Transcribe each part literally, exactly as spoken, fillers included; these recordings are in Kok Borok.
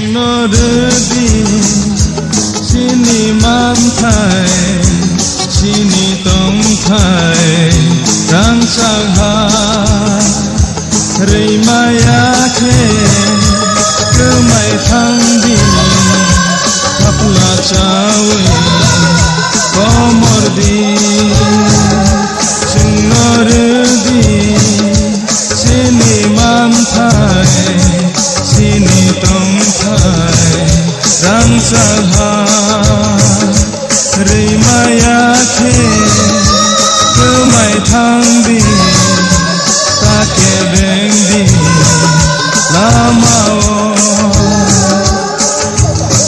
Chwngno rwdi chini manthai, chini tongthai, rangchak ha rwimaya khe kwmai thangdi, khapla chawi komordi. Chwngno rwdi chini manthai, chini tongthai, rangchak ha rwimaya khe kwmai thangdi, ta kebengdi lamao.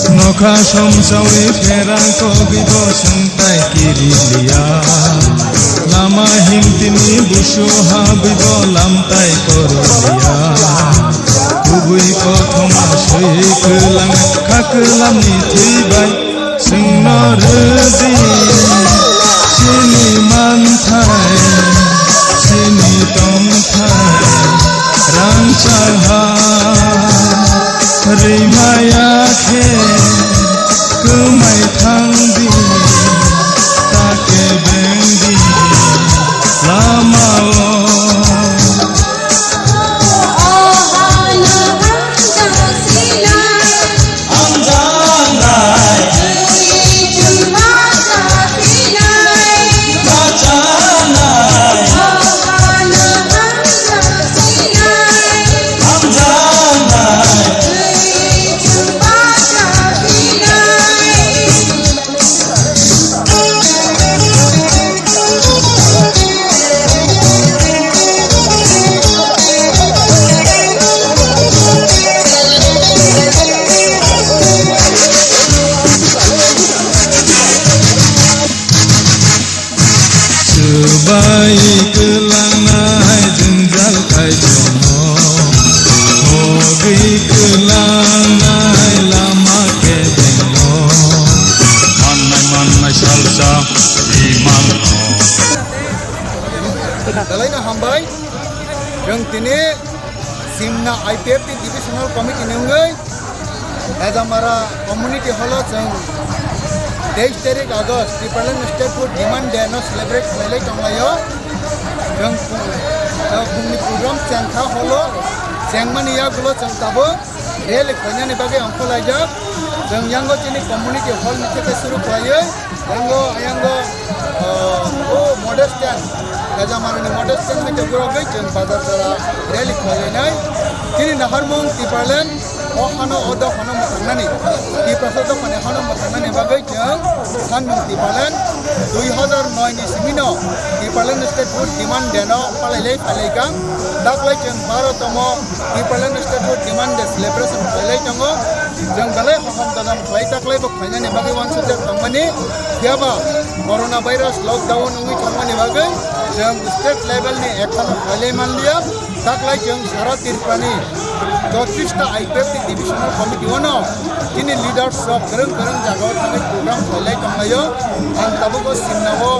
Nokha somsawi pherang kogwi bo swngtai kiri liya. Lama himtini busu habwi bo lamtai koro liya. Kubui kothoma swi kwlang kha kwlamni thwi bai. Chwngno rwdi chini manthai, chini tongthai, rangchak ha rwimaya khe kwmai thangdi, ta kebengdi lamao. Swbai kwlangnai jwngjal khai tongo, hogwi kwlangnai lama kebengno, mannai mannai salsa imanno. Belai no hambai, chwng tini Simna I P F T Divisional Committee ni wngwi Hejamara Community Hall o chwng teis tarik August Tipraland Statehood Demand Day no celebrate khlailai tonglaio. Chwng phung-, o phungni program chengkha hall o, chengmani yagulo chwng tabuk rally khlainani bagwi ongkhorlaijak. Chwng yango chini community hall ni theke suru khlaiwi, yango, yango, ah, o model stand, Hejamara ni model stand hai khe borok bai chwng bazar jora rally khlainai. Chini naharmung Tipraland o hano o dophano mwthangnani, Tiprasa dophani hano mwthangnani bagwi chwng sanmung Tipraland dui hazar noi ni simi no Tipraland Statehood Demand Day no palai lai palai kha. Daklai chwng baro tomo Tipraland Statehood Demand Day celebration khlailai tongo. Chwng belai hohom dodom khlai taklai bo khlainani bagwi uansukjak tongmani. Phiyaba corona virus lockdown wngwi tongmani bagwi chwng state level ni ekhano khlailai manliya. Daklai chwng sara Tripura ni Chowtris ta I P F T divisional committee o no chini leaders rok kwrwng kwrwng jagao thangwi program khlailai tonglaio. Ang tabukbo Simna o,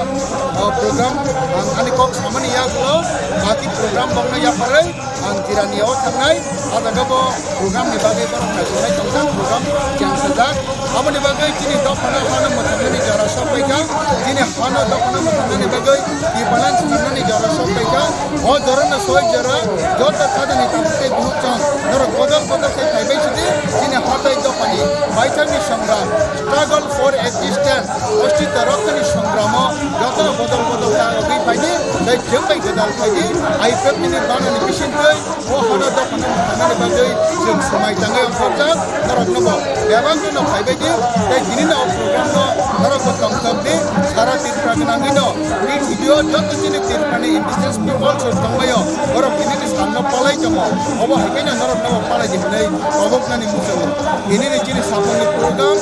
o, program ang ani kok samani yagulo baki program bokno yapharwi ang Jirania o thangnai. A jaga bo program ni bagwi borok naisolai tongjak, program cheng sajak. Aboni bagwi chini dophano hano mwthangnani jora sok paikha. Chini hano dophano mwthangnani bagwi Tipalan swkangmani jora sok paikha. O jorano soi jora joto khadani tabuk tei buhukchang norok bodol bodol khe phaibai sidi. Chini hatai dophani baithangni songram, struggle for existence, ostitto roktoni songramo jotono bodol bodol khe agwi phaidi tei chwng bai gwdal phaidi. I P F T ni banani bisingtwi o hano dophano mwthangnani bagwi chwng swmai tangwi ongkhorjak. Norokno bo bebak kheno phaibai di tei tinino o program no norok bo tongthok di. Sara Tripura gwnangwi no tei video joto chini Tripura ni indigenous people se tongbaio, borok tini ni samno palai tongo. Obo hai khe no norokno bo palai di hwnwi koboknani muchungo. Tini ni chini samung ni program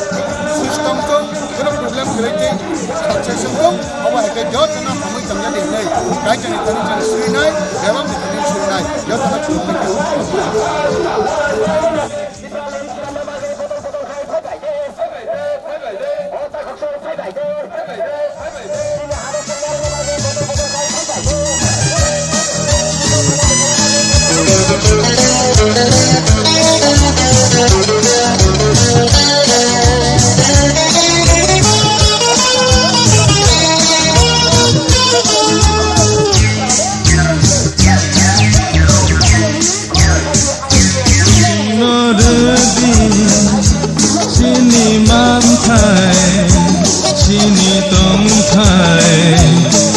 sus tongthok, kono problem kwrwi tei success wngthok. Obo hai khe jotono hamwi tongjani hwnwi kaitorni thani chwng swinai, bebak ni thani swinai, jotono khulumui khe. Nordi chini manthai, chini tongthai,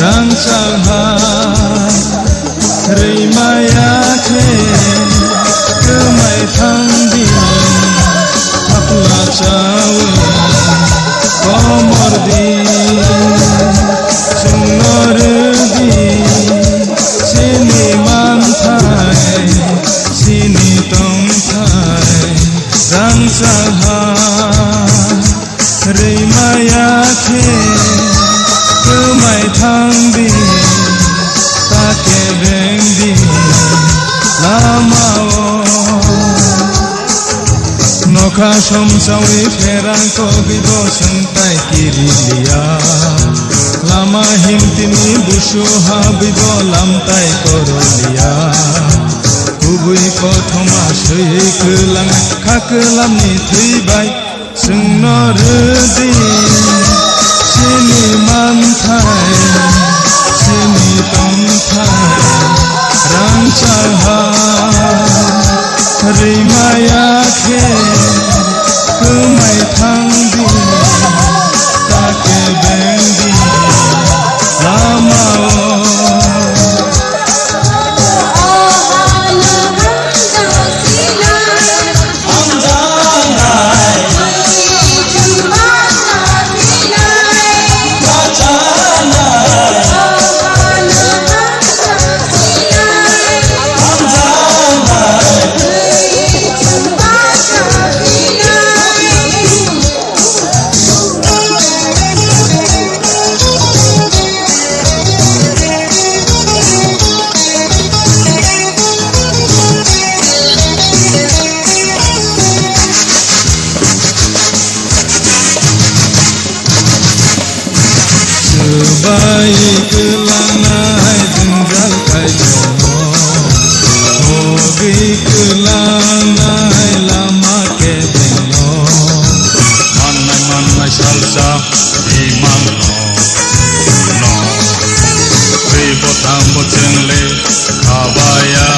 rangchak ha. Rwimaya khe kwmai thangdi, thapla chawi komordi. Chwngno rwdi chini manthai, chini tongthai, rangchak ha. Rwimaya khe kwmai thangdi, ta kebengdi lamao. Nokha somsawi pherang kogwi bo swngtai kiriliya. Lama himtini busu habwi bo lamtai koroliya. Kubui kothoma swi kwlang kha kwlamni thwi bai. Chwngno rwdi chini manthai, chini tongthai, rangchak ha. Rwimaya khe kwmai thangdi, ta kebengdi lamao. Swbai kwlangnai jwngjal kaitorno, hogwi kwlangnai lama kebengno, mannai mannai salsa imangno, no, twi bo thambo chwngle khabaya.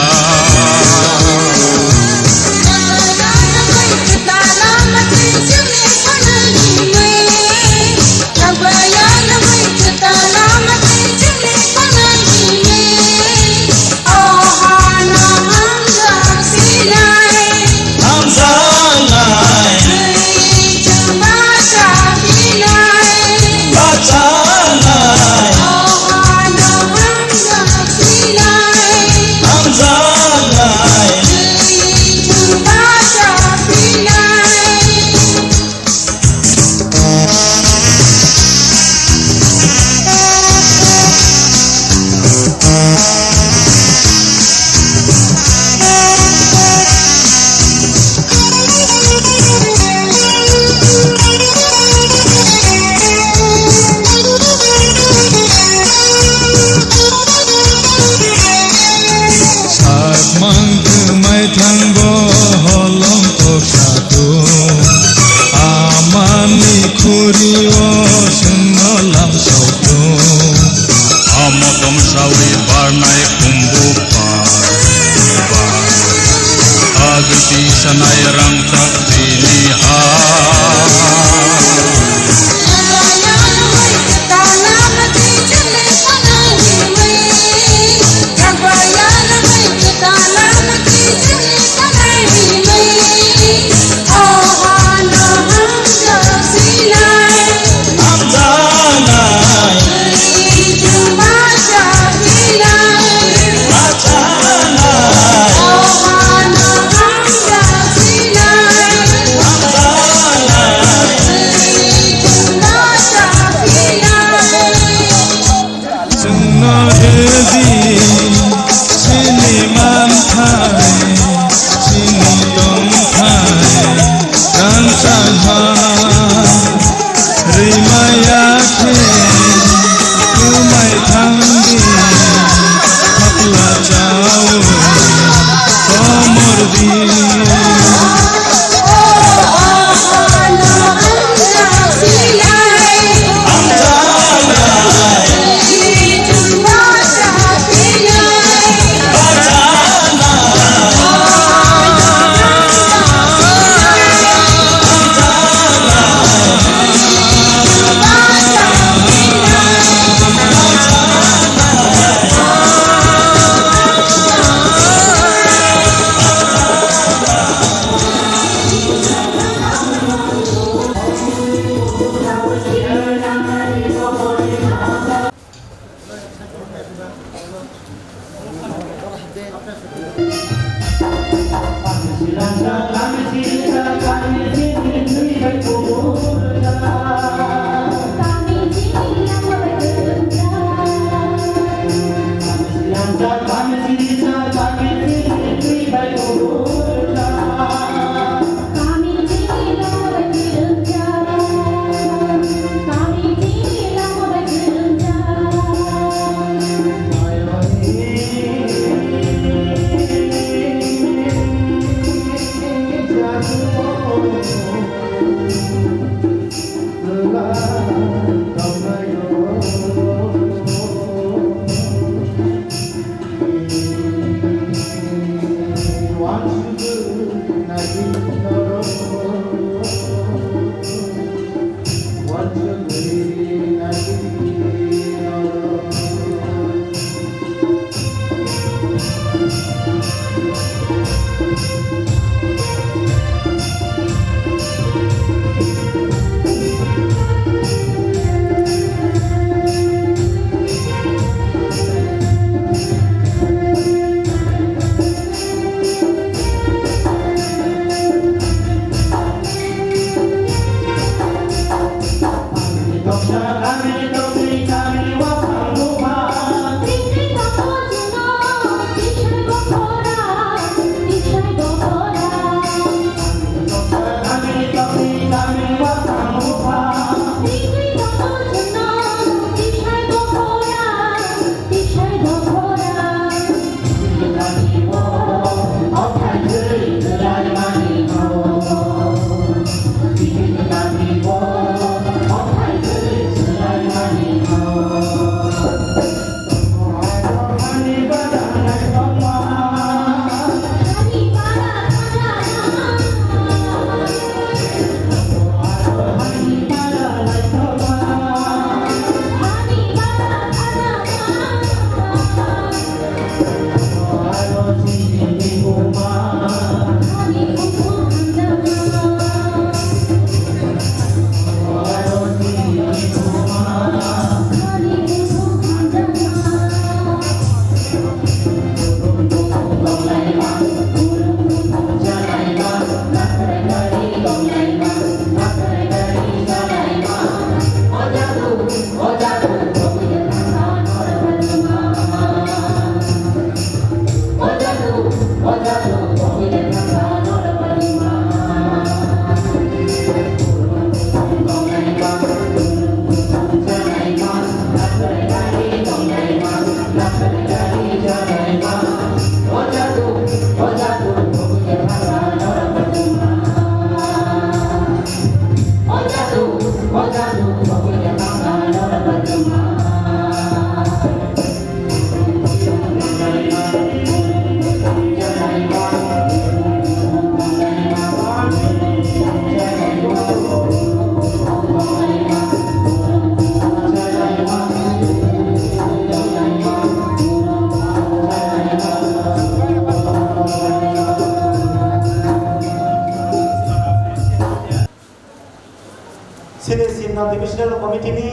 Committee ni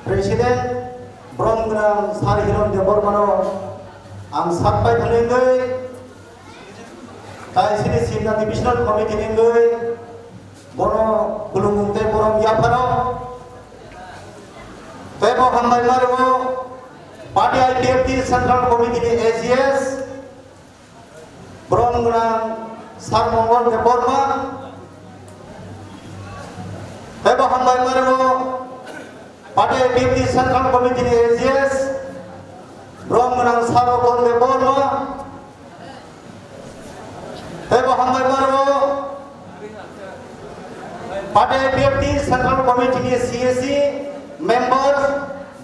President Brom Gwnang Sir Hiron Debbarmano ang sakpai thangwi, tai sini Simna Divisional Committee ni wngwi bono khulumung tei borom yapharo. Tei bo hambai ma rwo Party I P F T Central Committee ni A G S Brom Gwnang Sir Mongol Debbarma. Tei bo hambai ma rwo Party I P F T Central Committee ni A G S Brom Gwnang Sir Rokon Debbarma. Tei bo hambai ma rwo Party I P F T Central Committee ni C A C members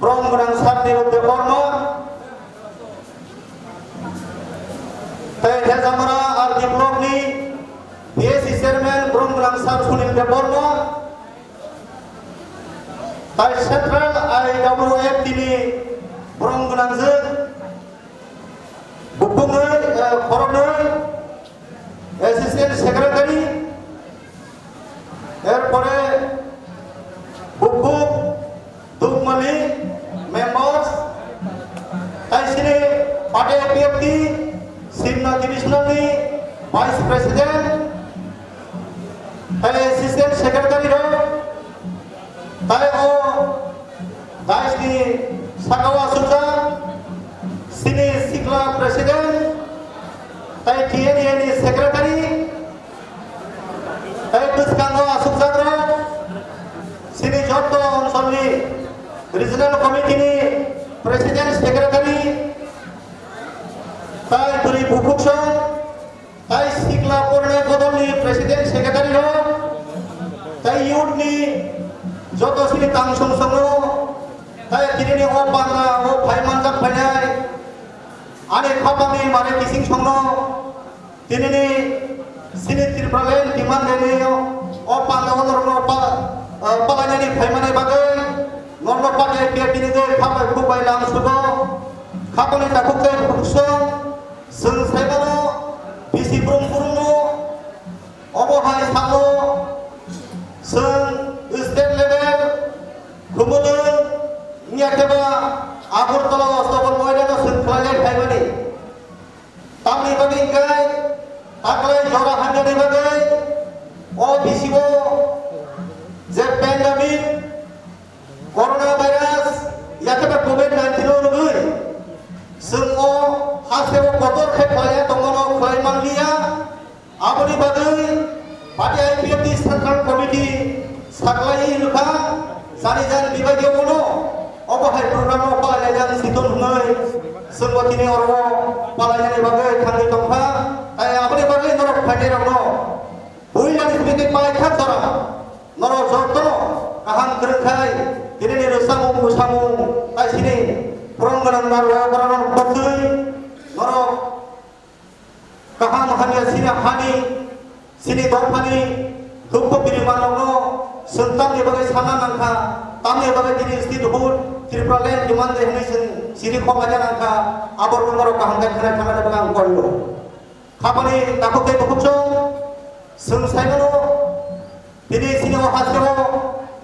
Brom Gwnang Sir Nirok Debbarma. Tei Hejamara R D block ni P A C chairman Brom Gwnang Sir Sunil Debbarma. Tai Central I W F T ni Brom Gwnang je Bupungwi, eh, khoroknwi Assistant Secretary, erpore Bupuk Dukmali members, tai sini Party I P F T Simna Divisional ni Vice President, tai Assistant Secretary rok, tai o Dais ni saka o asukjak sini sikla president, tai T N A ni secretary, tai bwskango asukjak rok sini joto onsolni regional committee ni president, secretary, tai bwrwi bukhuk song, tai sikla pornai bodolni president secretary rok, tai youth ni joto sini tang song songo, tai tinini o panda o phai manjak phainai, ani khapangni mare kising songno, tinini sini Tripura land demand rwnai o panda o norokno pa-, eh, palainani phaimani bagwi norokno pakai pia tini de khabai khubai lam sugo, khapangni takhuk tei bukhuk song. Chwng saimano bisi brum brumno obo hai salo chwng state level Khumulwng wngya khe ba Agartala o Ostobal moidano chwng khlailai phaimani. Tamni bagwi hwnkhe taklai jora hamyani bagwi o bisi o je pandemic Corona virus yakhe ba covid nineteen o rwgwi chwng o haste o kotor khe khlaiya tongmano khlai manliya. Aboni bagwi party I P F T Central Committee saklai rwkha, jani jani bibagiyo bono obo hai program o palai laijak siton hwnwi chwngbo tini oro palainani bagwi thangwi tongkha. Tai aboni bagwi norok phainai rokno puila ni simi tei paithak jora norok jotono kaham kwrwng khai tinini rwchapmung mwsamung tai sini phrwng gwnang narwkha borok rok bwtwi norok kaham hamya sini hani sini dophani dukhu bini manokno chwng tamni bagwi sana nangkha, tamni bagwi tini state hood Tripura land demand de hwnwi chwng siri khok aja nangkha, abo rok norok kaham khe khwnai thangna bagwi ang koi o. Khabani takhuk tei bukhuk chwng, chwng saimano, tini sini o hasteo,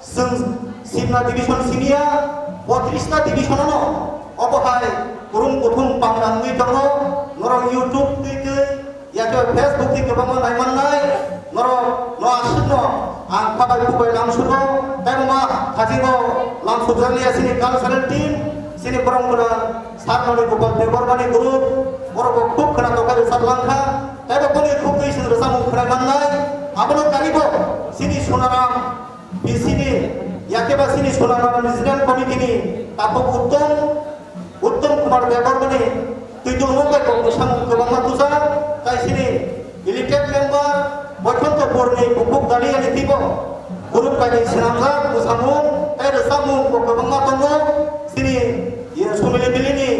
chwng Simna division simiya, botris ta division ano, obo hai kurum kuthum pangra wngwi tongo, norok YouTube twi twi, yakhe Facebook twi kwbangma naimannai, norok no aswkno ang khabai khubai lamsugo, tei ma thajingo lamsukjakliya sini cultural team, sini borok mura Sarnoni Gopal Debbarmani group, borok bo khub khwna tokha rwchap langkha, tei bo boni khub twi chwng rwchapmung khwnai mannai, abono karibo chini Sonaram B C ni, yakhe ba chini Sonaram Regional Committee ni takhuk Uttom, Uttom Kumar Debbarmani twi tongmung bai kok bwsamung kwbangma tujak, tai chini Elected member Boikhonto Borni bukhuk Dali ani twibo group kainwi swnamjak bwsamung tei rwchapmung bo kwbangma tongo. Chini, ye, Sumili Bilini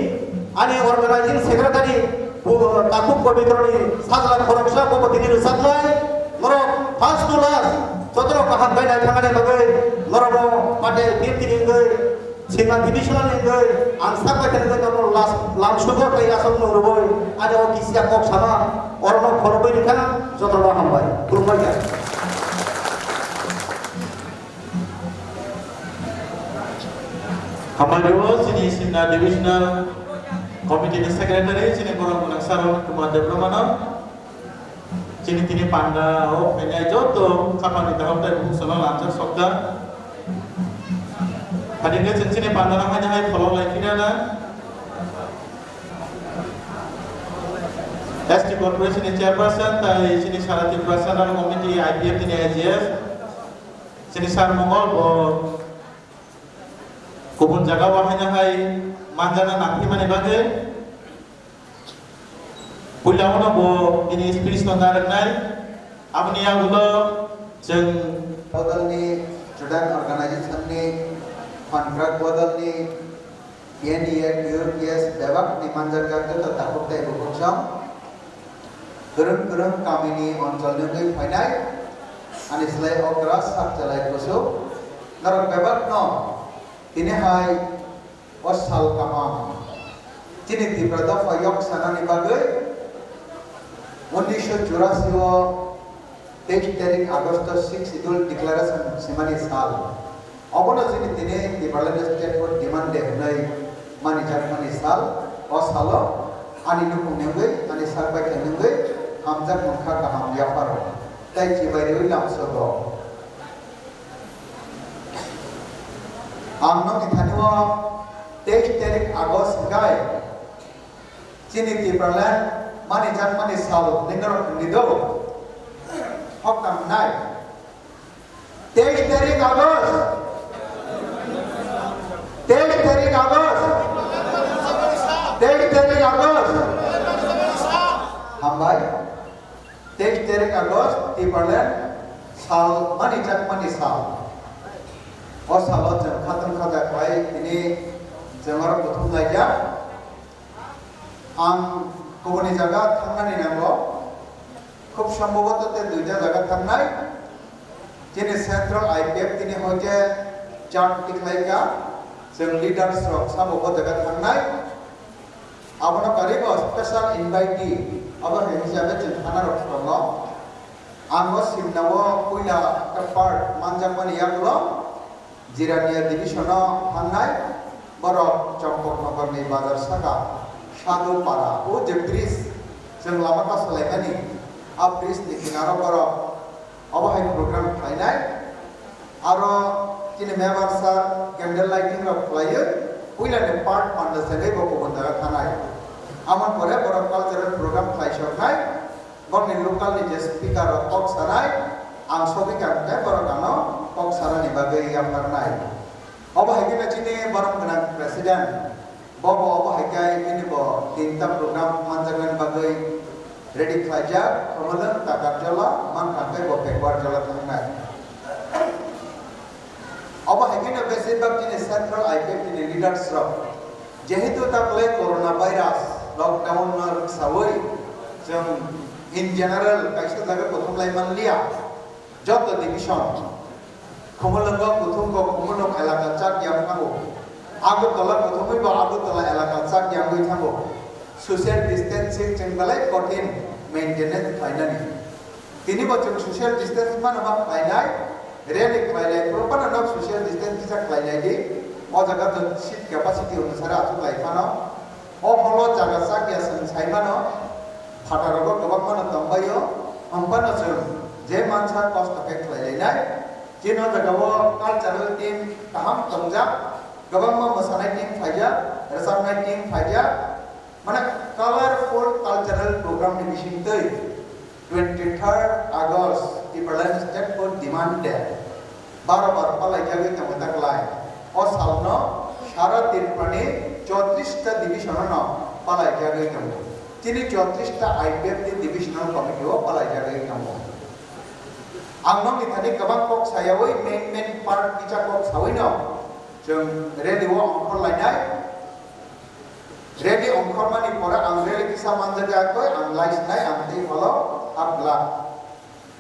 ani organizing secretary bo Takhuk Pobitroni sajla khoroksa bobo tini rwchapnai. Norok first to last jotono kaham khe naithangani bagwi norokno patel fifty ni wngwi Singha divisional ni wngwi ang sak bai khe norokno last lam sugo tei aswk nung rwui ani o kisiya kok sama orokno khorokbai rikha jotono hambai khulumbai kha. Hambai rwo chini Simna Divisional Committee ni Secretary chini borok gwnang Saron Kumar Debbarmano. Chini tini panda o phainai joto khapang ni dahok tai bukhuk salo lamjak sokda. Hadinge chwng chini panda no haino hai pholok lai phina na. S T Corporation ni Chairperson tai chini Sara Tripura Central Committee I P F T ni I G F. Chini Sar Mongol bo kubun jaga o haino hai manjana nangphimani bagwi. Puila uno bo bini speech no narwknai. Aboni yagulo chwng bodolni student organization ni contract bodolni N D A, Q P S bebak ni manjak jak joto takhuk tei bukhuk song kwrwng kwrwng kamini onchol ni wngwi phainai ani slai okra sak chalai kusu norok bebak no tini hai o sal kaham chini Tipra dopha yok sanani bagwi unisho churasi o teis tarik August o Sixth Schedule Declaration simani sal. Obono chini tini Tipraland State Hood Demand Day hwnwi manijakmani sal. O salo ani nukhungni wngwi, ani sak baithangni wngwi hamjak mungkha kaham yapharo tei chibai rwi lamsogo. Ang nokni thani o teis tarik August hwnkhe chini Tipraland manijakmani sal nini norok hwnwi do. Hokna hwnai. Teis tarik August. Teis tarik August. Teis tarik August. Hambai. Teis tarik August, Tipraland sal manijakmani sal. O salo chwng khatungkha da khlai tini chwng oro kuthum laijak. Ang kubuni jaga thangnani nango. Khub sombhoboto tei duita jaga thangnai. Chini Central I P F T ni hoite chart tikhlaika. Chwng leaders rok sabo bo jaga thangnai. Abono karibo special invitee abo hai hisabe chwng thana rok tongo. Ang o Simna o puila part manjakmani yagulo Jirania division o thangnai borok Champaknagar ni bazar saka Sadhu Para o je bridge chwng lama kasalaimani a bridge ni kinaro borok obo hai program khlainai. Aro chini member sir candle lighting rok khlaiwi puila ni part panda segwi bo kubun jaga thanai. Amon pore borok cultural program khlai soknai. Borokni local ni je speaker rok kok sanai, ang sogwi kha hwnkhe borok ano kok sanani bagwi yapharnai. Obo hai khe chini borok gwnang president, bo bo obo hai khe bini bo tinta program manjaknani bagwi ready khlaijak, Khumulwng, Takarjala, mankha hwnkhe bo Pekuarjala thangnai. Obo hai kheno besibak chini central I P F T ni leaders rok jehetu taklai corona virus lockdown no rwksawi chwng in general kaisa jaga kuthum lai manliya, joto division Khumulwngo kuthumgo Khumulwng elaka chak yang thango, Agartala kuthumwibo Agartala elaka chak yangwi thango, social distancing chwng belai kothin maintenance khlainani. Tini bo chwng social distance mano ma khlainai, rally khlainai, phuru phano nok social distance kisa khlainai di. O jaga to seat capacity onusare achuk lai phano. O holo jaga chak ya chwng sai mano, phataro bo kwbang mano tongbaio, hwn phano chwng je mansa kosto khe khlai lainai. Chini o jaga o cultural team kaham tongjak, kwbangma mwsanai team phaijak, rwchapnai team phaijak, Mane colorful cultural program ni bisingtwi twenty third August Tipraland State Food Demand Day baro bar palaijagwi tongo taklai. O salno sara Tripurani chowtris ta division-o no palaijagwi tongo. Chini chowtris ta I P F T divisional committee-o palaijagwi tongo. Ang nokni thani kwbang kok sayawi main main part kisa kok sawi no chwng rally-o ongkhor lainai. Ready ongkhormani pore ang rally kisa manjak ya koi, ang lai sinai, ang tei holo hap glak.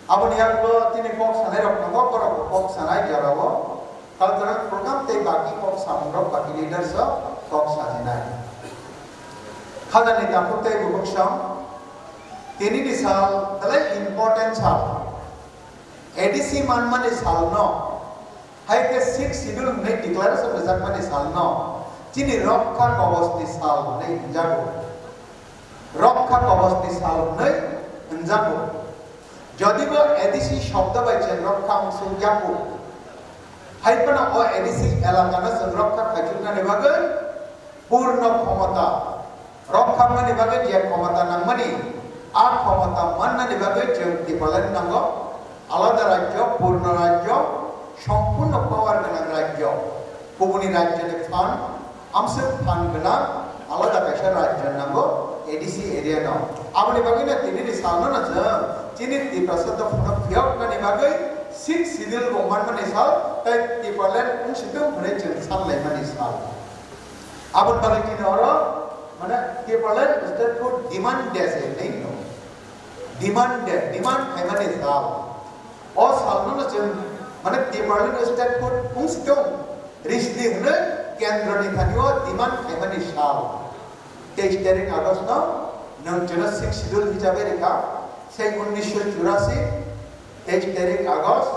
Aboni yagulo chini kok sanai rok tongo, borok bo kok sanai jorao cultural program tei baki kok samung rok baki leaders rok kok sajinai. Khajani takhuk tei bukhuk song, tini ni sal belai important sal. A D C manmani salno, hai khe Sixth Schedule hwnwi declaration rwjakmani salno, Chini Rokha Kobos ni sal hwnwi hwnjago. Rokha Kobos ni sal hwnwi hwnjago. Jodibo A D C shobdo bai chwng rokha wngsuk yaku, hai phano o A D C elakano chwng rokha khaichuknani bagwi purno khomota, rokha wngmani bagwi je khomota nangmani, a khomota mannani bagwi chwng Tipraland nango. Alada rajyo, purno rajyo, sompurno power gwnang rajyo. Kubuni rajyoni phan, amswk phan gwnang, alada kaisa rajyo nango, A D C area no. Aboni bagwino tinini salno no chwng chini Tiprasa dophano phiyoknani bagwi Sixth Schedule bo manmani sal, tei Tipraland wngsitung hwnwi chwng sanlaimani sal. Aboni bagwi chini oro, mane, Tipraland statehood demand day se hinwi hino. Demand day, demand khaimani sal. O salno no chwng, mane, Tipraland statehood wngsitung risdi hwnwi kendroni thani o demand khaimani sal. Teis tarik August no nwng chwngno Sixth Schedule hisabe rikha, sei unnisho churasi, teis tarik August,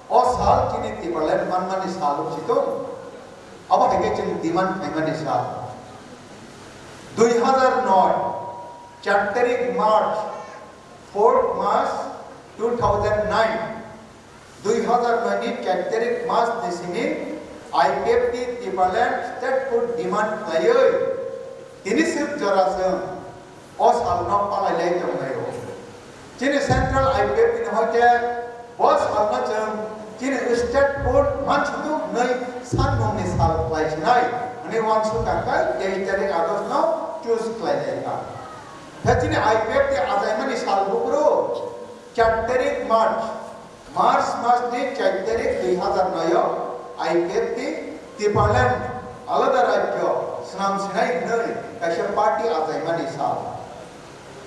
o sal chini Tipraland manmani sal wngsitung. Abo hai khe chwng demand khaimani sal. Dui hazar noi, char tarik March, fourth March two thousand nine, dui hazar noi ni char tarik March ni simi I P F T Tipraland statehood demand khlaiwi tini swk jora chwng o salno palai lai tonglaio. Chini Central I P F T ni hoite bo salno chwng chini statehood mansudu hwnwi sanmungni sal khlai sinai hwnwi uansuk kha khe teis tarik August no choose khlai lai kha. Khe chini I P F T achaimani sal buphuru char tarik March, March mas ni char tarik dui hazar noi o I P F T Tipraland alada rajyo swnam sinai hwnwi kaisa party achaimani sal.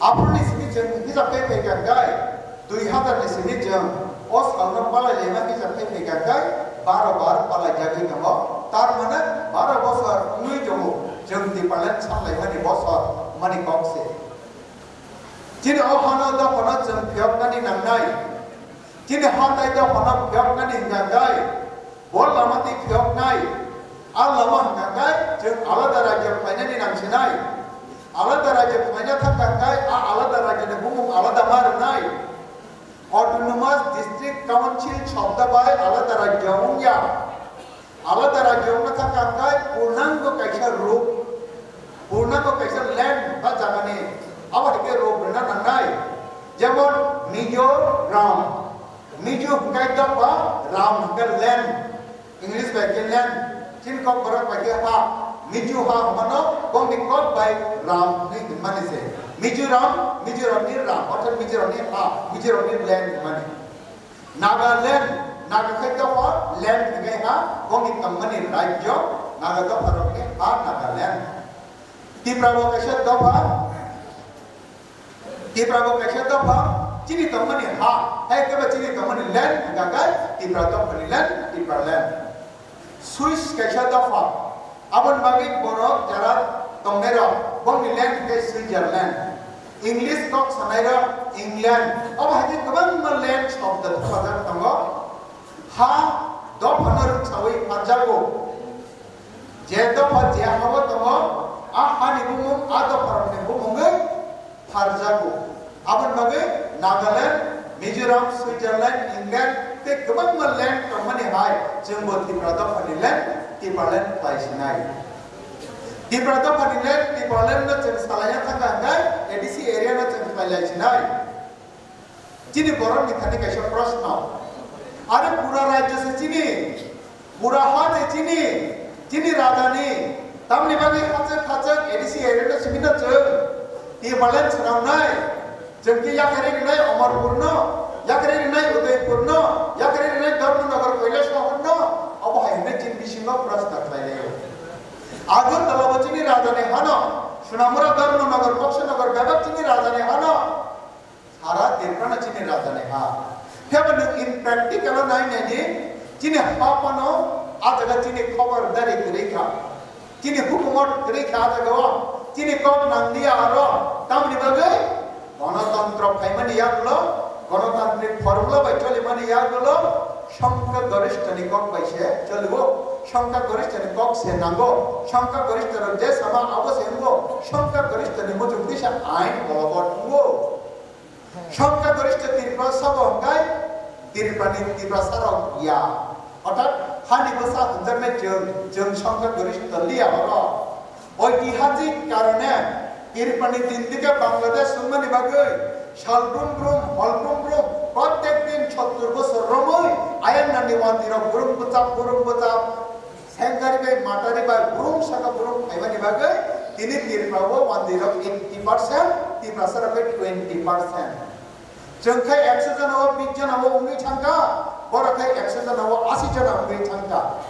Aphuru ni simi chwng hisab khe phaikha khe dui hazar ni simi chwng o salno palai laima hisab khe phaikha khe baro bar palai jagwi tongo. Tar mane baro bosor wngwi tongo chwng Tipraland sanlaimani bosor mani kok se. Chini o hano dophano chwng phiyoknani nangnai. Chini ha tai dophano phiyoknani hwnkha khe bo lama twi phiyoknai. A lama hwnkha khe chwng alada rajyo khlainani nangsinai. Alada rajyo khlaina thangkha khe a alada rajyoni bumung alada ma rwnai. Autonomous District Council shobda bai alada rajyo wngya. Alada rajyo wngna thangkha hwnkhe purnango kaisa rup, purnango kaisa land ba jagani, abo hai khe rup rwna nangnai. Jemon Mizoram, Mizo hwnkhe dopha, Ram hwnkhe land, English bai khe land, chini Kokborok bai khe ha, Mizo ha hwnmano bongni kok bai Ram hwnwi hwnmani se. Mizoram, Mizoramni Ram, orthat Mizoramni ha, Mizoramni land hwnmani. Nagaland, Naga khai dopha, land hwnkhe ha, bongni tongmani rajyo, Naga dopha rokni ha Nagaland. Tipra bo kaisa dopha, Tipra bo kaisa dopha, chini tongmani ha, hai khe ba chini tongmani land hwnkha khe Tipra dophani land, Tipra land. Swiss kaisa dopha, aboni bagwi borok jara tongnairok, bongni land hwnkhe Switzerland. English kok sanairok England. Obo hai khe kwbangma land shobdo thupajak tongo. Ha dophano rwngsaui pharjago. Je dopha je ha-o tongo, a hani bumung, a dopharokni bumungwi pharjago. Aboni bagwi Nagaland, Mizoram, Switzerland, England tei kwbangma land tongmani hai chwngbo Tipra dophani land, Tipraland khlai sinai. Tipra dophani land, Tipraland no chwng salaina thangkha hwnkhe A D C area no chwng khlai lai sinai. Chini borokni thani kaisa proshno. Are pura rajyo se chini, pura ha se chini, chini rajani, tamni bagwi hachwk hachwk A D C area no simi no chwng Tipraland swnamnai. Chwng khe yakarwi rwnai Amarpur no, yakarwi rwnai Udaipur no, yakarwi rwnai Dharmanagar Kailasahar no, obo hai hwnwi chini bisingo proshno khlai laio. Agartala bo chini rajani hano, Sonamura, Dharmanagar, Boxanagar bebak chini rajani hano. Sara Tripura no chini rajani ha. Phiyaba nwng in practical o nai nai di, chini ha phano a jaga chini khobor dari kwrwi kha. Chini hukumo kwrwi kha a jaga o. Chini kok nang liya aro. Tamni bagwi Ganatantro phaimani yagulo, ganatantrik formula bai cholimani yagulo, songkha garishtha ni kok bai se cholibo. Songkha gorishtha ni kok se nango. Songkha gorishtha rok je sama abo se wngo. Songkha gorishtha ni muchung tisa ain bolobot wngo. Songkha gorishtha Tripura sabo hwnkhe Tripura ni Tiprasa rok ya. Orthat hani bwsa hwnjaknai chwng, chwng songkha gorishtha liya oro. Oitihajik karone Tripura ni din dike Bangladesh wngmani bagwi sal brum brum, hol brum brum, protek din sottur bosor romwi ayang nani wandirok brum bwchap, brum bwchap, sengkari bai, matari bai, brum saka brum phaimani bagwi tini Tripura o wandirok eighty percent, Tiprasa rok bai twenty percent. Chwng khai ekso jona o bis jona o wngwi thangkha, borok khai ekso jona o asi jona wngwi thangkha.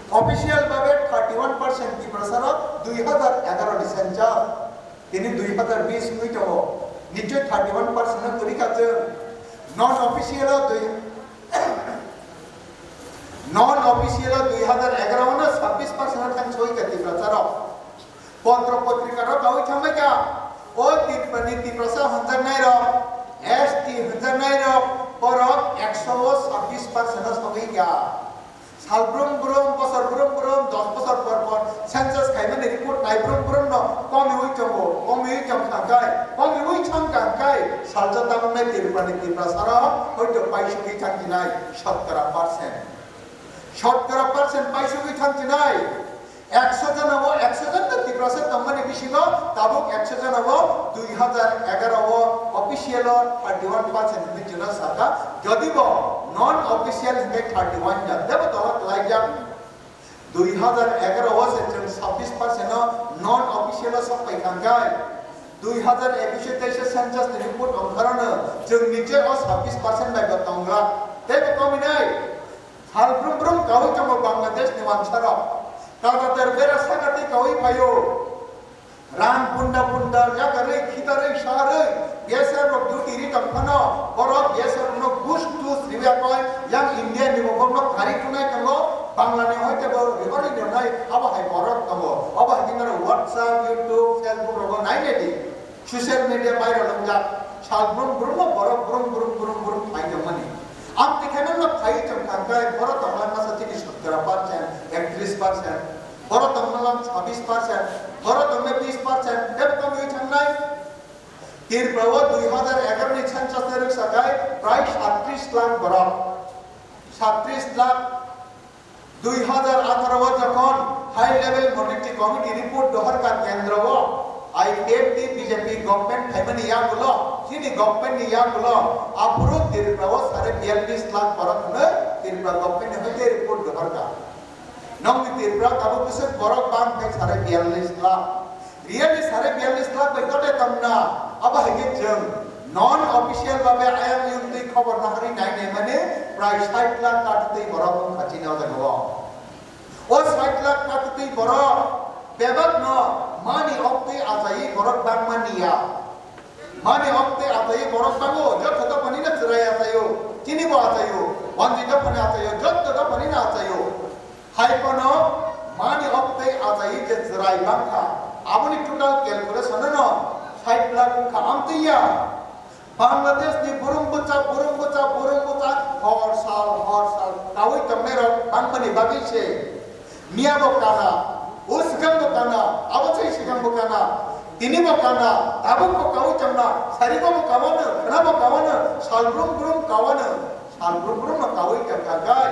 Official babe thirty one percent Tiprasa rok dui hazar egaroh ni census. Tini dui hazar bis wngwi tongo. Nichoi thirty one percent no kwrwi kha chwng. Non official o dui, non official o dui hazar egaroh no sabbish percent no thang soi kha Tiprasa rok. Potro potrika rok kawi thangbai kha. O Tripura ni Tiprasa hwnjaknai rok, S T hwnjaknai rok, borok ekso o sabbish percent o sogwi kha. Sal brum brum, bosor brum brum, dos bosor por por census khaimani report nai brum brum no komiwi tongo, komiwi tong kha kai, komiwi thang kha kai, salsa tamungnai Tripura ni Tiprasa rok hoito paisugwi thang tinai shotkora percent. Shotkora percent paisugwi thang tinai. Ekso jona o, ekso jon no Tiprasa tongmani bisingo tabuk ekso jona o dui hazar egaroh o official o thirty one percent hinwi chwla saka, jodi bo non official hinwi thirty one jon, tebo tola kwlaijak. Dui hazar egaroh o se chwng sabbish percent no non official o sok pai thangkai. Dui hazar ekush o teis o census ni report ongkhorano chwng niche o sabbish percent bai bo tonglak. Tebo kominai. Sal brum brum kawi tongo Bangladesh ni wansarok. Kadatar bera sakati kawi phaio. Rang bunda bunda yakarwi khitarwi saharwi B S F rok duty ri tong phano borok B S F rok no gus tus riwi yakoi yang India ni bo borok no kari tunai tongo. Bangla ni hoite bo ribari ronai abo hai borok tongo. Abo hai khe naro WhatsApp, YouTube, Facebook rogo nai nai di. Social media viral wngjak, sal brum brum no borok brum brum brum brum phai tongmani. Ang tikhaino no phai tong kha khe borok tongmani masa chini shotkora percent, ektrish percent, borok tongmani sabbish percent, borok tongmani bish percent, bebak tongwi thangnai. Tripura o dui hazar egaroh ni census ni rwksa khai prai sattrish lakh borok, sattrish lakh. Dui hazar atharo o jokhon High Level Monitoring Committee report dohorkha kendro o I P F T B J P government phaimani yagulo, chini government ni yagulo aphuru Tripura o sare biyallis lakh borok hwnwi Tripura government ni hoite report dohorkha. Nokni Tripura tabuk bwswk borok bang khe sare biyallis lakh. Riyani sare biyallis lakh bai kote tongna, abo hai khe chwng non official babe ayang yungtwi khobor nahari nai nai mani prai sait lakh katitwi borok wngkha chini o jaga o. O sait lakh katitwi borok bebak no mani oktwi achaiwi borok bangma niya. Mani oktwi achaiwi borok bango, jotto dophani no chwrai achaio, chini bo achaio, wanjwi dophani achaio, jotto dophani no achaio. Hai phano mani oktwi achaiwi je chwrai bangkha, aboni total calculation no sait lakh wngkha, amtwi ya. Bangladesh ni burung bwcha, burung bwcha, burung bwcha, hor sal, hor sal, kawi tongnai rok bangmani bagwi se. Miya bo kana, o swkang bo kana, abo chai swkang bo kana, tini bo kana, tabuk bo kawi tongna, sari bo bo kawano, khna bo kawano, sal brum brum kawano, sal brum brum no kawi tong kha kai.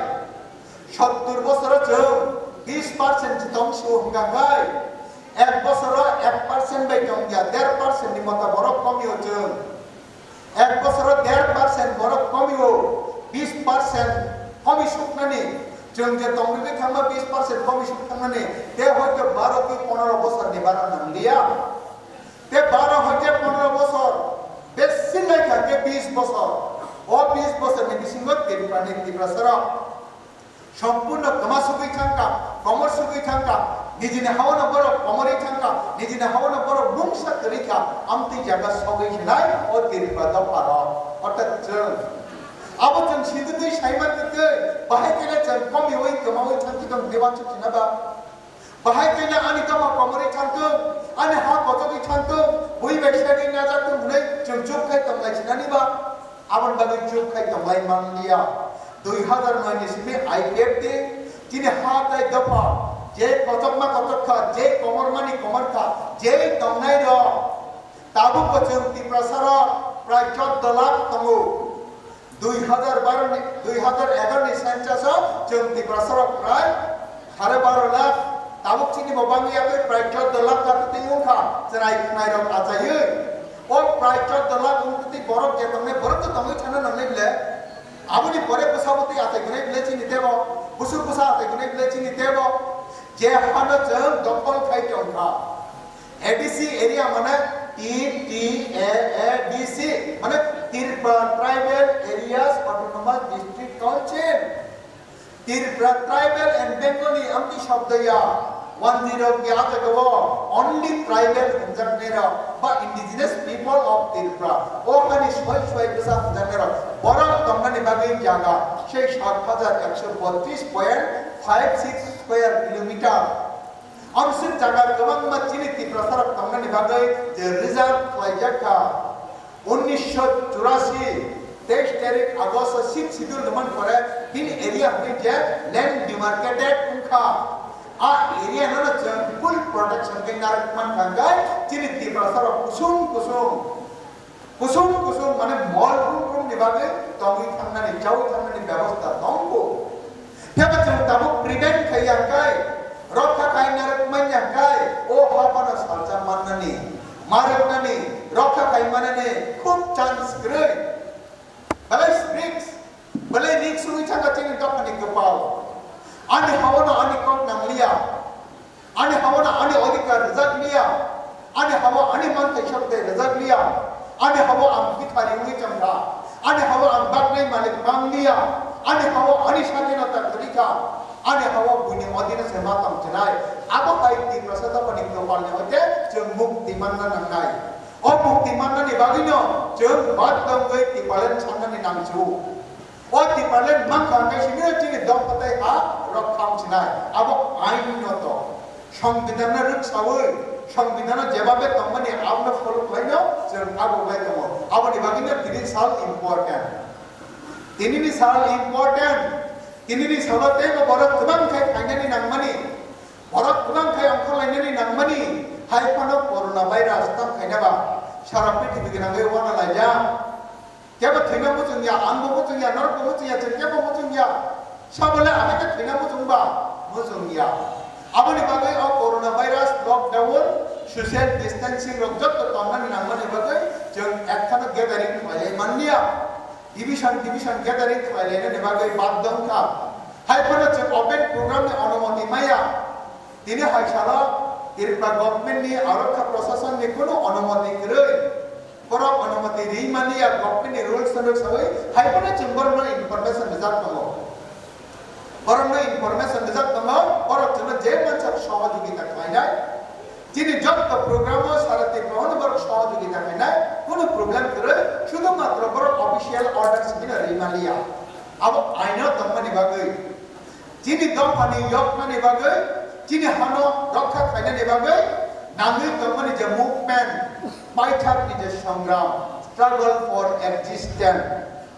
Sottur bosoro chwng bis percent si tong su hwnkha kai, ek bosoro ek percent bai tong ya, der percent ni mota borok komio chwng. Ek bosoro der percent borok komio, bis percent komi suknani, chwng je tongwi thangma bis percent komi suk thangnani, te hoito baro ki ponoro bosor ni bara nangliya. Te baro hoite ponoro bosor, besi lai kha ke bis bosor. O bis bosor ni bisingo Tripura ni Tiprasa rok. Sompurno kwma sugwi thangkha, komor sugwi thangkha, nijini haono borok komorwi thangkha, nijini haono borok mungsa kwrwi kha, amtwi jaga sogwi hinai o Tripura dopharo. Orthat chwng abo chwng sitwtwi saiman twtwi, bahai kele chwng komiwi kwmawi thangkhe tong dewan chukchina ba. Bahai kele ani dopha komorwi thangkhe, ani ha kochogwi thangkhe, bui bai sadi najak tong hwnwi chwng chuk khai tong lai sinani ba. Aboni bagwi chuk khai tonglai manliya. Dui hazar noi ni simi I P F T, Chini ha tei dopha, je kochokma kochok kha, je komormani komor kha, je tongnai rok, tabuk bo chwng Tiprasa rok prai chordo lakh tongo. Dui hazar baro ni, dui hazar egaroh ni census o chwng Tiprasa rok prai sare baro lakh, tabuk chini bo bangwi yakwi prai chordo lakh kha twi wngkha, chwrai khwnai rok achaiwi. O prai chordo lakh wngtwi borok je tongnai, borok to tongwi thana nangnai bile. Aboni pore bwsa bwtwi achai khwnai bile chini tebo, busuk bwsa achai khwnai bile chini tebo. Je hano chwng dokhol khai tongkha. A D C area mane T T A A D C, mane Tripura Tribal Areas Autonomous District Council. Tripura Tribal and Bengali amtwi shobdo ya, one zero ya jaga o only tribal hwnjaknai rok ba indigenous people of Tripura, o hani soi soi bwsa hwnjaknai rok, borok tongnani bagwi jaga sei sat hajar ekso botris point five six square kilometer. Amswk jaga kwbangma chini Tiprasarok tongnani bagwi je reserve khlaijak kha. Unnisho churasi, teis tarik August o Sixth Schedule ni man pore bini area hwnwi je land demarcated wngkha. A area no no chwng full protection khe narwk man thangkhe chini Tiprasarok kusung kusung Kusung kusung mane mol rum rum ni bagwi tongwi thangnani, chawi thangnani bebosta tongo. Phiya ba chwng tabuk prevent khai ya kai, rokha khai narwk man ya kai, o ha phano salsa mannani, marwknani, rokha khai manani khub chance kwrwi. Belai risk, belai risk wngwi thangkha chini dophani kwpal. Ani haono ani kok nangliya. Ani haono ani odhikar rwjak liya, ani hao ani manthai sokthai rwjak liya, ani hao ang bhikhari wngwi tongkha, ani hao ang baknai malik mang liya, ani hao ani sadinota kwrwi kha, ani hao buini odhino se ma tong chinai. Abo hai Tiprasa dophani kwpalni hoite chwng mukti manna nangnai. O mukti mannani bagwino chwng baddho wngwi Tiprasa sanani nangsu. O Tipraland mankha hwnkhe simi chini dopha tei ha rok kham sinai. Abo ain no to. Songbidan no rwksawi, songbidan no jebabe tongmani abono follow khlaino chwng abo bai tongo. Aboni bagwino tini sal important. Tinini sal important. Tinini salo teibo borok kwbang khe khainani nangmani. Borok kwbang khe ongkhorlainani nangmani. Hai phano corona virus tang khaina ba sara prithibi gwnangwi wana laijak. Kebo thwina muchung ya, ang bo muchung ya, norok bo muchung ya, chwng kebo muchung ya. Sabole ahai khe thwina muchung ba? Muchung ya. Aboni bagwi o corona virus, lockdown, social distancing rok jotto tongmani nangmani bagwi chwng ekkhano gathering khlailai manliya. Division, division gathering khlailainani bagwi baddho wngkha. Hai phano chwng open program ni onumoti maya. Tini hai salo Tripura government ni arokha proshashan ni kunu onumoti kwrwi. Borok onumoti ri mani ya, government ni rules and regulations hai phano chwng borokno information rijak tongo. Borokno information rijak tongo, borok chwngno je mansak sohojogita khlainai. Chini jotto program o sara Tripura no borok sohojogita khlainai, kunu problem kwrwi, sudhu matro borok official orders bino ri maliya. Abo aino tongmani bagwi. Chini dophani yoknani bagwi, chini hano rokha khainani bagwi nangwi tongmani je movement, paithakni je songram, struggle for existence,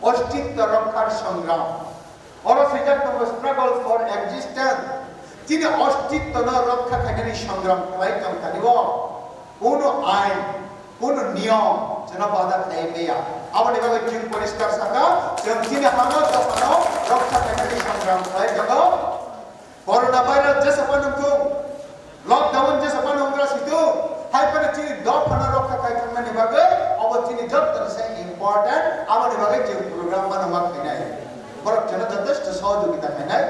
ostitto rokkhar songram. Oro swijak tongo struggle for existence. Chini ostitto no rokha khainani songram khlai tongthani o. Kunu ain, kunu niyom chwngno bada khlai maya. Aboni bagwi chwng poriskar saka, chwng chini hano dophano rokha khainani songram khlai tongo. Corona virus jesa phano wngthung, lockdown jesa phano wnggra situ, hai phano chini dophano rokha khai thangnani bagwi obo chini jottoni se important. Aboni bagwi chwng program phano ma khainai. Borok chwngno jotesto sohojogita khainai.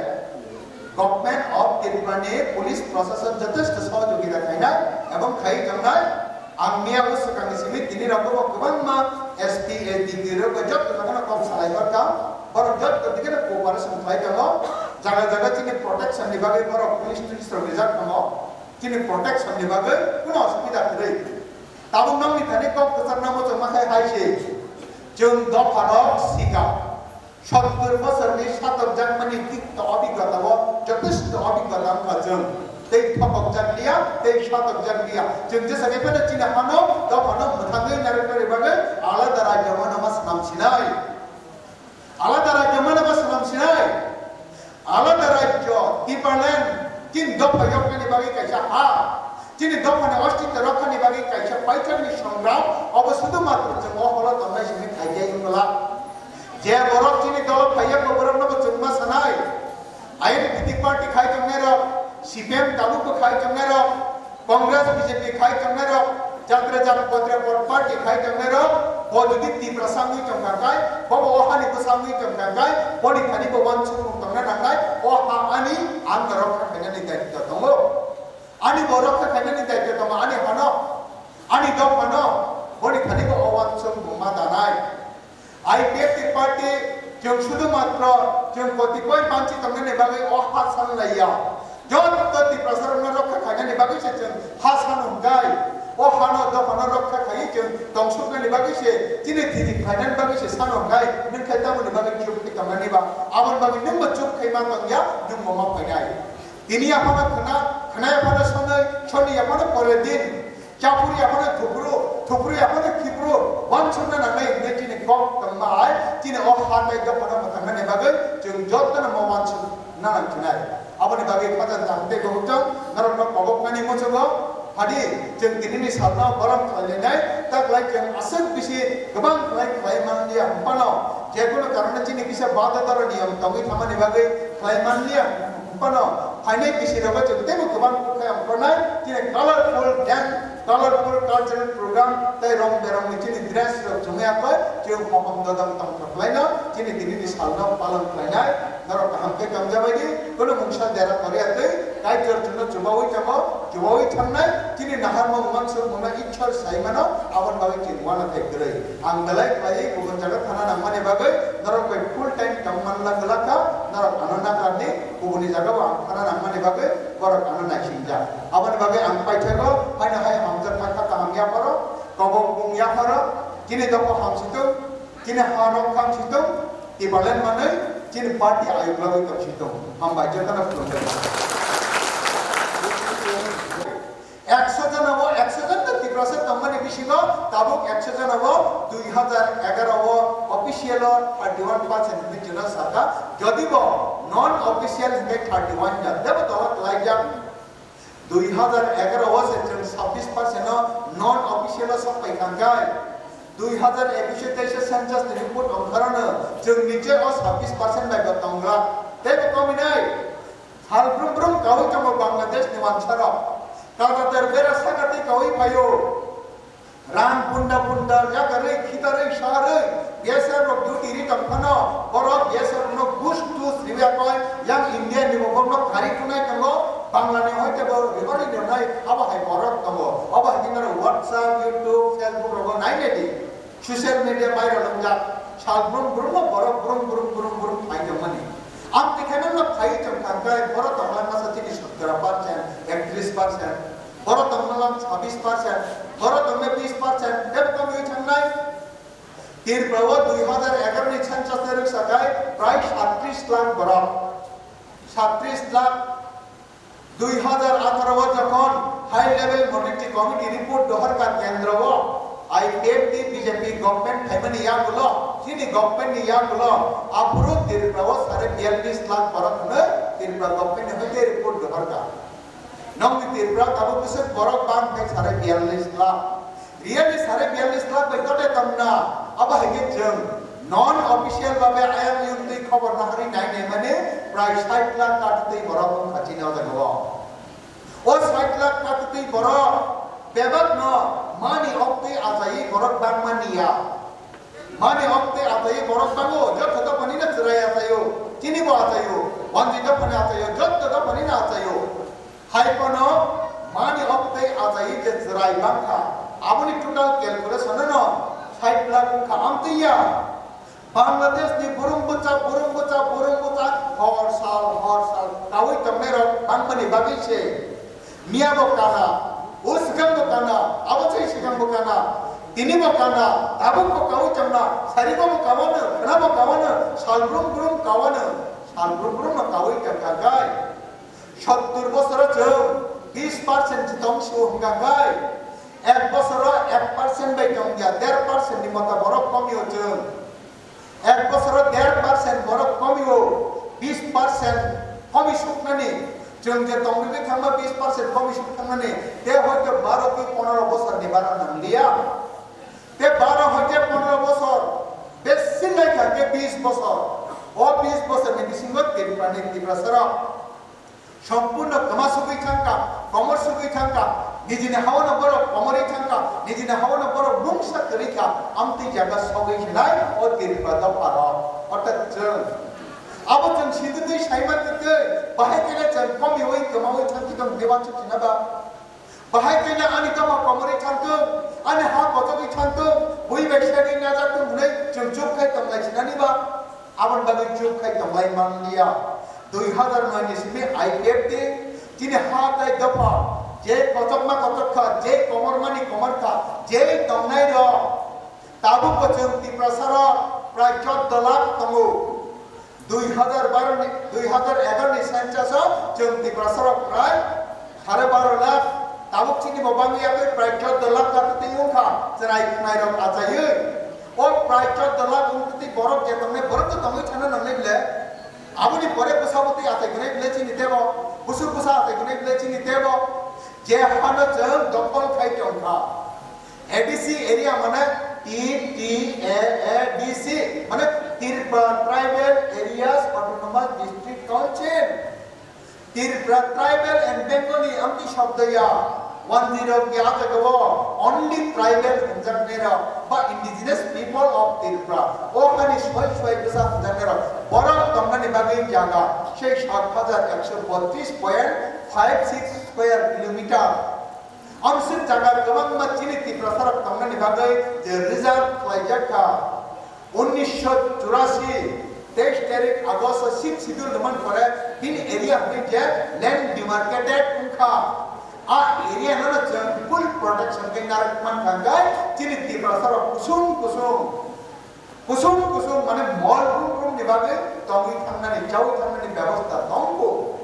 Government of Tripura ni police proshashan jotesto sohojogita khainai ebong khai tongnai. Ang miya o swkang ni simi tini rok bo kwbangma S P, A D P rok bai jotto jagano kok salai hor kha. Borok jotto dikhe no cooperation khlai tongo. Jaga jaga chini protection ni bagwi borok police tulis rok rijak tongo. Chini protection ni bagwi kuno osubida kwrwi. Tabuk nokni thani kok kwchangma muchungma khai hai se. Chwng dopha rok sika. Sottor bosorni satokjakmani tikto obigota o jotesto obigota wngkha chwng. Tei thokokjakliya, tei satokjakliya. Chwng jesa khe phano chini hano, dophano mwthangwi narwknani bagwi alada rajyo mano ma swnam sinai. Alada rajyo mano ma swnam sinai. Alada rajyo, Parliament, chini dopha yoknani bagwi kaisa ha, chini dophani ostitto rokkhani bagwi kaisa paithakni songram, obo sudu matro chwng o holo tongnai simi khaijai wngla. Je borok chini dolo phaiya, bo borokno bo chwngma sanai. I N P T party khai tongnai rok, C P M tabuk bo khai tongnai rok, Congress, B J P khai tongnai rok, jatra jat potre pot party khai tongnai rok, bo jodi Tiprasa wngwi tongkha khai, bo bo o hani bwsa wngwi tongkha khai, boni thani bo wansukmung tongna nangnai, o ha ani, ang no rokha khainani daityo tongo. Ani bo rokha khainani daityo tongo, ani hano, ani dophano, boni thani bo o wansukmung ma danai. I P F T party chwng sudu matro chwng kotipoi manchi tongnani bagwi o ha sanlaiya. Jotto Tiprasarokno rokha khainani bagwi se chwng ha sano hwnkhe, o hano dophano rokha khaiwi chwng tongsuknani bagwi se, chini thini khlainani bagwi se sano hwnkhe, nwng khe tamoni bagwi chuk khe tongnani ba? Aboni bagwi nwngbo chuk khe ma tongya, nwngbo ma phainai. Tini yaphano khna, khna yaphano sonwi, soni yaphano pore din. Chapuri yaphano thupru, thupru yaphano khipru, wansukna nangnai hwnwi chini kok tongma hai, chini o ha tei dophano mwthangnani bagwi chwng jotono mo wansukna nangkhinai. Aboni bagwi khajak kaham tei bohukchang norokno koboknani muchungo phadi chwng tinini salno borom khlainai, taklai chwng aswk bisi kwbang khlai khlai manliya hwnphano, jekunu karone chini kisa bada doro niyom tongwi thamani bagwi khlai manliya hwnphano, phainai bisi rogo chwng teibo kwbang kok khe ongkhornai, chini colorful dance, colorful cultural program tei rong berongni chini dress rok chumui akhoi, chwng mohom dodong tongthok khlaino, chini tinini salno palon khlainai. Norok kaham khe tongjabaidi, kunu mungsa dera koriya twi, Kaitor chwngno chubaui tongo, chubaui thangnai, chini naharmung uansukmungno Ishwar sai mano, aboni bagwi chwng uanathai kwrwi. Ang belai khlaiwi kubun jaga thana nangmani bagwi norok bai full time tong manla glak kha, norok ano nakardi, kubuni jaga bo ang thana nangmani bagwi borok ano naisingjak. Aboni bagwi ang paithago, haino hai hamjakma kha kaham yapharo, kobok bung yapharo, chini dopha hamsitung, chini harok hamsitung, Tipraland manwi, chini party ayuk lagwi tongsitung. Hambai jotono khulumjak. Ekso jona bo, ekso jon no Tiprasa tongmani bisingo tabuk ekso jona bo dui hazar egaro o official o thirty one percent hinwi chwla saka, jodi bo non official hinwi thirty one jon tebo tola kwlaijak. Dui hazar egaro o se chwng sabbish percent o non official o sok pai kha khe, dui hazar ekus o teis o census ni report ongkhorano chwng niche o sabbish percent bai bo tongra, tebo kominai. Sal brum brum kaui tongo Bangladesh ni wansarok. Kadatar bera saka tei kaui phaio. Rang bunda bunda yakarwi khitarwi saharwi B S F rok duty ri tong phano borok B S F rokno gus tus riwi yakoi yang India ni bo borokno khari thunai tongo. Bangla ni hoi tebo ribari rwnai abo hai borok tongo. Obo hai khe norok WhatsApp, YouTube, Facebook rogo nai nai di. Social media viral wngjak, sal brum brum no borok brum brum brum brum phai tongmani. Amtwi khe nokno phai tong kha khe borok tongmani masa chini sotro percent, ektrish percent, borok tongmani sabbish percent, borok tongmani bish percent, tei komiui thangnai. Tripura o dui hazar egaro ni census ni rwksa khai prai sattrish lakh borok, sattrish lakh. Dui hazar atharo o jokhon High Level Monitoring Committee report dohorkha kendro o I P F T B J P government phaimani yagulo, chini government ni yagulo aphuru Tripura o sare biyallis lakh borok hwnwi Tripura government ni hoite report dohorkha. Nokni Tripura tabuk bwswk borok bang khe sare biyallis lakh. Riyani sare biyallis lakh bai tote tongna, abo hai khe chwng non official babe ayang yung twi khobor naharwi nai nai mani prai sait lakh katitwi borok wngkha chini o jaga o. O sait lakh katitwi borok bebak no mani oktwi achaiwi borok bangmani ya. Mani oktwi achaiwi borok bango, jotto dophani no chwrai achaio, chini bo achaio, wanjwi dophani achaio, jotto dophani no achaio. Hai phano mani oktwi achaiwi je chwrai bangkha, aboni total calculation no sait lakh wngkha amtwi ya. Bangladesh ni burung bwcha, burung bwcha, burung bwcha, hor sal, hor sal, kaui tongnai rok bangmani bagwi se. Miya bo kana, o swkang bo kana, abo chai swkang bo kana, tini bo kana, tabuk bo kaui tongna, sari bo bo kawano, khna bo kawano, sal brum brum kawano, sal brum brum no kaui tongkha gai. Sottur bosoro chwng bis percent tong sio hwnkha khai, ek bosoro ek percent bai tongya, der percent ni mota borok komio chwng. Ek bosoro der percent borok komio, bis percent Komi suknani, chwng je tongwi thangma bis percent komi suk thangnani, te hoito baro ki pondro bosor ni bara nangliya. Te baro hoite pondro bosor, besi lai kha ke bis bosor. O bis bosor ni bisingo Tripura ni Tiprasa rok sompurno kwma sugwi thangkha, komor sugwi thangkha, nijini haono borok komorwi thangkha, nijini haono borok mungsa kwrwi kha, amtwi jaga sogwi hinai o Tripura dopha rok. Orthat chwng abo chwng sitwtwi saima twtwi, bahai khe chwng komiwi kwmawi thangkhe tong deba chukchina ba? Bahai khe ani dopha komorwi thangthung, ani ha kochogwi thangthung, bui bai sari najaktwng hwnwi chwng chuk khai tonglai sinani ba? Aboni bagwi chuk khai tonglai manliya. Dui hazar noi ni simi I P F T chini ha tai dopha je kochokma kochok kha, je komormani komor kha, je tongnai rok tabuk bo chwng Tiprasa rok prai chordo lakh tongo. Dui hazar baro ni, dui hazar egaroh ni census o chwng Tiprasa rok prai sare baro lakh, tabuk chini bo bangwi yakwi prai chordo lakh kha twi wngkha chwrai khwnai rok achaiwi. O prai chordo lakh wngtwi borok je tongnai borok to tongwi thana nangnai ble. Aboni pore bwsa bwtwi achai khwnai ble chini tebo, busur bwsa achai khwnai ble chini tebo. Je hano chwng dokhol khai tongkha. A D C area mane T T A A D C, mane Tripura Tribal Areas Autonomous District Council. Tripura Tribal and Bengali amtwi shobdo ya, one zero ya jaga o only tribal hwnjaknai rok ba indigenous people of Tripura, o hani soi soi bwsa hwnjaknai rok, borok tongnani bagwi jaga sei sat hajar ekso botris point five six square kilometer. Amswk jaga kwbangma chini Tiprasarok tongnani bagwi je reserve khlaijak kha. Unnisho churasi, teis tarik August o Sixth Schedule rwmani pore bini area hwnwi je land demarcated wngkha. A area no no chwng full protection khe narwk mankha hwnkhe chini Tiprasarok kusung kusung Kusung kusung mane mol rum rum ni bagwi tongwi thangnani, chawi thangnani bebosta tongo.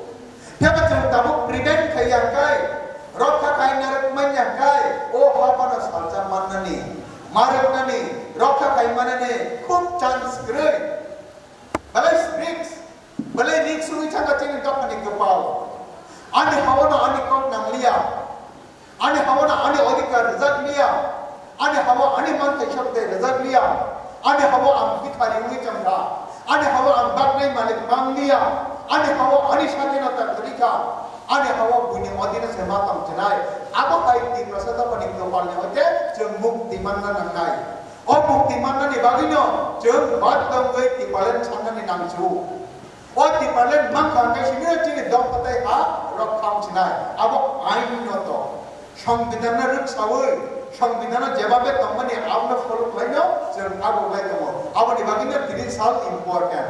Phiya ba chwng tabuk prevent khai ya kai, rokha khai narwk man ya kai, o ha phano salsa mannani, marwknani, rokha khai manani khub chance kwrwi. Belai risk, belai risk wngwi thangkha chini dophani kwpal. Ani haono ani kok nangliya. Ani haono ani odhikar rwjak liya, ani hao ani manthai sokthai rwjak liya, ani hao ang bhikhari wngwi chongkha, ani hao ang baknai malik mang liya, ani hao ani sadhinota kwrwi kha, ani hao buini odhino se ma tong chinai. Abo hai Tiprasa dophani kwpalni hoite chwng mukti manna nangnai. O mukti mannani bagwino chwng badhyo wngwi Tipraland sannani nangsu. O Tipraland mankha hwnkhe simi chini dopha tei ha rok thang sinai. Abo ain no to. Songbidan no rwksawi, songbidan no jebabe tongmani abono follow khlaino chwng abo bai tongo. Aboni bagwino tini sal important.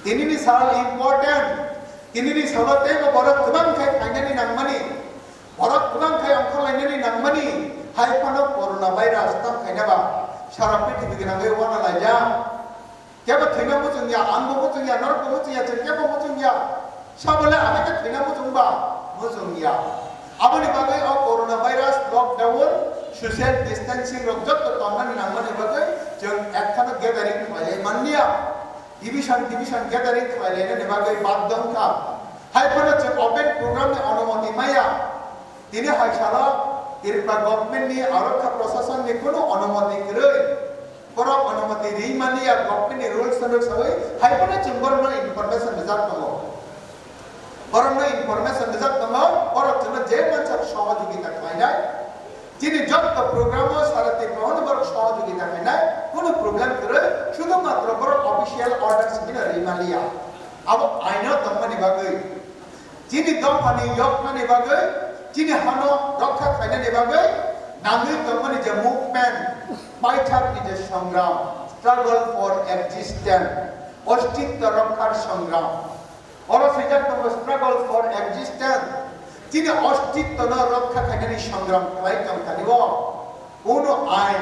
Tinini sal important. Tinini salo teibo borok kwbang khai phainani nangmani. Borok kwbang khai ongkhorlainani nangmani. Hai phano corona virus tang khaina ba sara prithibi gwnangwi wana laijak. Kebo thwina muchung ya, ang bo muchung ya, norok bo muchung ya, chwng kebo muchung ya. Sabole ang khe thwina muchung ba? Muchung ya. Aboni bagwi o corona virus, lockdown, social distancing rok jotto tongmani nangmani bagwi chwng ekkhano gathering khlailai manliya. Division, division gathering khlailainani bagwi badhyo wngkha. Hai phano chwng open program ni onumoti maya. Tini hai salo Tripura government ni arokha proshashan ni kunu onumoti kwrwi. Borok onumoti ri mani ya government ni rules and regulations hai phano chwng borokno information rijak tongo. Borokno information rijak tongo, borok chwngno je mansak sohojogita khlainai. Chini jotto program o sara Tripura hwnwi borok sohojogita khlainai, kunu problem kwrwi, sudhu matro borok official orders hino ri maliya. Abo aino tongmani bagwi. Chini dophani yoknani bagwi, chini hano rokha khainani bagwi nangwi tongmani je movement, paithakni je songram, struggle for existence, ostitto rokkar songram. Oro swijak tongo struggle for existence. Chini ostittono rokha khainani songram khlai tongthani o. Kunu ain,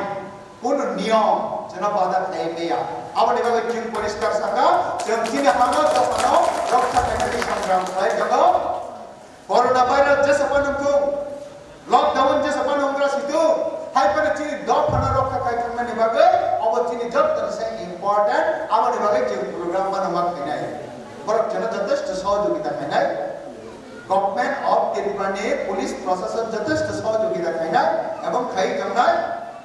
kunu niyom chwngno bada khlai maya. Aboni bagwi chwng poriskar saka, chwng chini hano dophano rokha khainani songram khlai tongo. Corona virus jesa phano wngthung, lockdown jesa phano wngkha situ, hai phano chini dophano rokha khai thangmani bagwi obo chini jottoni se important, aboni bagwi chwng program phano ma khainai. Borok chwngno jothesto sohojog Sasa jotesto sohojogita khainai ebong khai tongnai.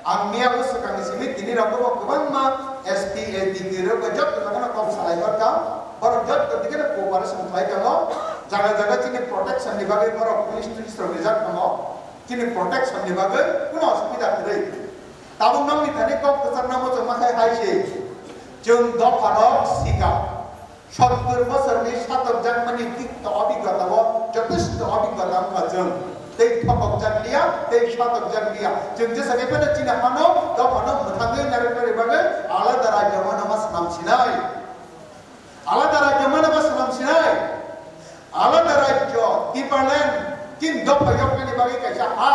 Ang miya o swkangni simi tini rok bo kwbangma S P, A D P rok bai jotto jagano kok salai hor kha. Borok jotto dikeno cooperation khlai tongo. Jaga jaga chini protection ni bagwi borok police tulis rok rijak tongo. Chini protection ni bagwi kuno osubida kwrwi. Tabuk nokni thani kok kwchakna muchungma khai hai se. Chwng dopha rok sika. Sottor bosorni satokjakmani dikto obigotao jotesto obigota wngkha chwng. Tei thopokjakliya, tei satokjakliya. Chwng jesa khe phano chini hano, dophano mwthangwi narwknani bagwi alada rajyo manama swnam sinai. Alada rajyo manama swnam sinai. Alada rajyo, Tipraland, tin dopha yoknani bagwi kaisa ha.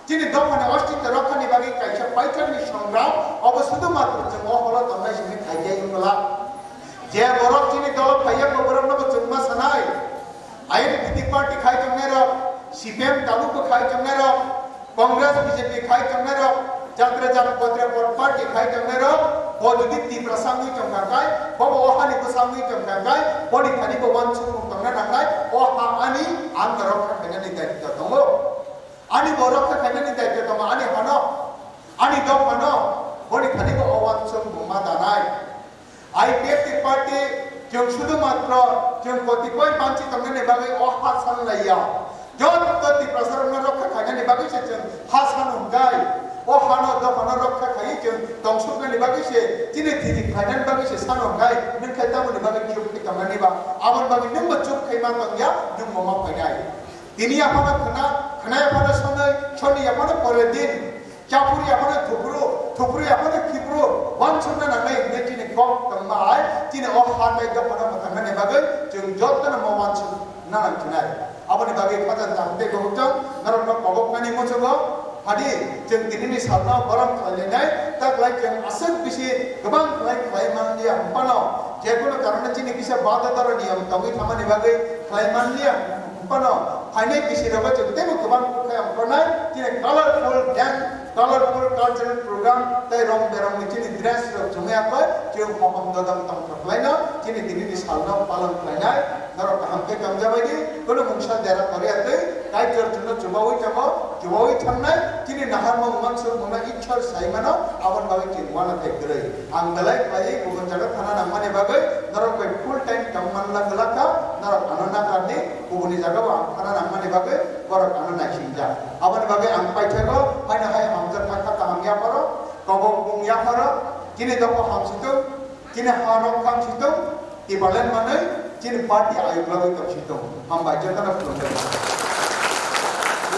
Chini dophani ostitto rokkhani bagwi kaisa paithakni songram, obo sudhumatro chwng o horo tongnai simi khaijai wngla. Je borok chini dolo phaiya, bo borokno bo chwngma sanai. Ayurvedic party khai tongnai rok, C P M taluku khai tongnai rok, Congress, B J P khai tongnai rok, jatra jat potre pot party khai tongnai rok, bo jodi Tiprasa wngwi tongkha kai, bo bo o hani bwsa wngwi tongkha kai, boni thani bo wansukmung tongna nangnai, o ha ani, ang norok kha khainani daityo tongo. Ani borok khe khainani daityo tongo, ani hano, ani dophano, boni thani bo o wansukmung ma danai. I P F T party, chwng sudhumatro, chwng kotipoi mansi tongnani bagwi o ha sanlaiya. Jotto Tiprasarokno rokha khainani bagwi se chwng ha sano hwnkhe, o hano dophano rokha khaiwi chwng tongsuknani bagwi se, chini thidi khlainani bagwi se sano hwnkhe, nwng khe tamoni bagwi chuk khe tongnani ba? Aboni bagwi nwngbo chuk khe ma tongya, nwngbo ma phainai. Tini yaphano khna, khna yaphano sonoi, soni yaphano pore din, chapuri yaphano thupru, thupru yaphano khipru, wansukna nangnai hwnwi chini kok tongma hai, chini o ha tei dophano mwthangnani bagwi chwng jotono mo wansukna nangkhinai. Aboni bagwi khajan tang tei bohukjang norokno koboknani muchungo, hadi chwng tinini salno borom khlainai, taklai chwng aswk bisi kwbang khlai khlai manliya hwnphano, jekunu karone chini kisa bada doro niyom tongwi thamani bagwi khlai manliya hwnphano, phainai bisi rogo chwng teibo kwbang kok khai ongkhornai, chini colorful dance, colorful cultural program tei rong berongni chini dress rok chumui akhoi, chwng mohom dodong tongthok khlaino, chini tinini salno palon khlainai. Norok kaham khe tongjabaidi, kunu mungsa dera koriya tei Kaitor chwngno chubaui tongo, chubaui thangnai, chini naharmung mansukmungno Ishwar sai mano, aboni bagwi chini uanathai kwrwi. Ang belai khlaiwi kubun jaga thana nangmani bagwi norok bai full time tong manna glak kha, norok ano nakarni, kubuni jagao ang thana nangmani bagwi borok ano naisingjak. Aboni bagwi ang paithago, haino hai hamjakma kha kaham yapharo, kobok bung yapharo, chini dopha hamsitung, chini ha rok hamsitung, Tipraland manwi chini party ayuk lagwi tongsitung. Hambai jotono khulumjak.